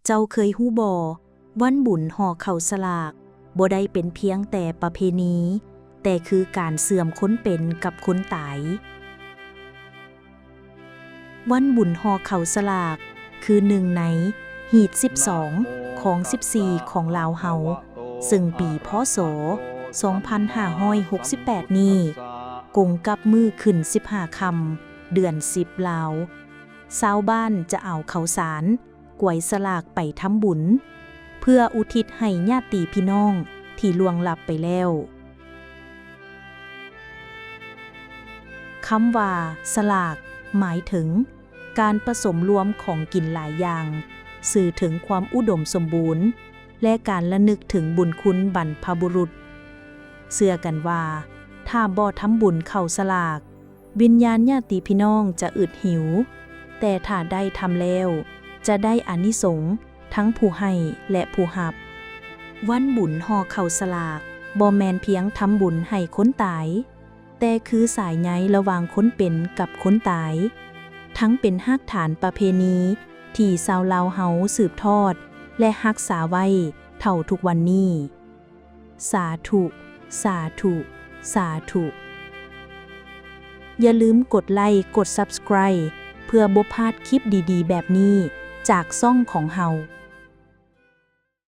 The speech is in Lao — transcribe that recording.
ເຈົ້າເຄີຍຮູ້ບໍ່? ວັນບຸນຫໍ່ເຂົ້າສະຫຼາກ ບໍ່ໄດ້ເປັນພຽງແຕ່ປະເພນີ, ແຕ່ຄືການເຊື່ອມຄົນເປັນກັບຄົນຕາຍ. ວັນບຸນຫໍ່ເຂົ້າສະຫຼາກ ຄືໜຶ່ງໃນຮີດສິບສອງ ຂອງສິບສີ່ຂອງລາວເຮົາ, ເຊິ່ງປີ ພ.ສ. ສອງພັນຫ້າຮ້ອຍຫົກສິບແປດນີ້ ກົງກັບມື້ຂຶ້ນສິບຫ້າຄ່ຳ ເດືອນສິບລາວ, ຊາວບ້ານຈະເອົາເຂົ້າສານ ກວຍສະຫຼາກໄປທຳບຸນ ເພື່ອອຸທິດໃຫ້ຍາດຕິພີ່ນ້ອງທີ່ລ່ວງລັບໄປແລ້ວ. ຄຳວ່າສະຫຼາກ ໝາຍເຖິງການປະສົມລວມຂອງກິນຫຼາຍຢ່າງ, ສື່ເຖິງຄວາມອຸດົມສົມບູນ ແລະ ການລະນຶກເຖິງບຸນຄຸນບັນພະບຸລຸດ. ເຊື່ອກັນວ່າ ຖ້າບໍ່ທຳບຸນເຂົ້າສະຫຼາກ, ວິນຍານຍາດຕິພີ່ນ້ອງຈະອຶດຫິວ, ແຕ່ຖ້າໄດ້ທຳແລ້ວ ຈະໄດ້ອານິສົງທັງຜູ້ໃຫ້ ແລະ ຜູ້ຮັບ. ວັນບຸນຫໍ່ເຂົ້າສະຫຼາກ ບໍ່ແມ່ນພຽງທຳບຸນໃຫ້ຄົນຕາຍ, ແຕ່ຄືສາຍໃຍລະຫວ່າງຄົນເປັນກັບຄົນຕາຍ, ທັງເປັນຮາກຖານປະເພນີທີ່ຊາວລາວເຮົາສືບທອດ ແລະ ຮັກສາໄວ້ເທົ່າທຸກວັນນີ້. ສາທຸ ສາທຸ ສາທຸ. ຢ່າລືມກົດໄລ້ ກົດ Subscribe ເພື່ອບໍ່ພາດຄລິບດີໆແບບນີ້ຈາກຊ່ອງຂອງເຮົາ.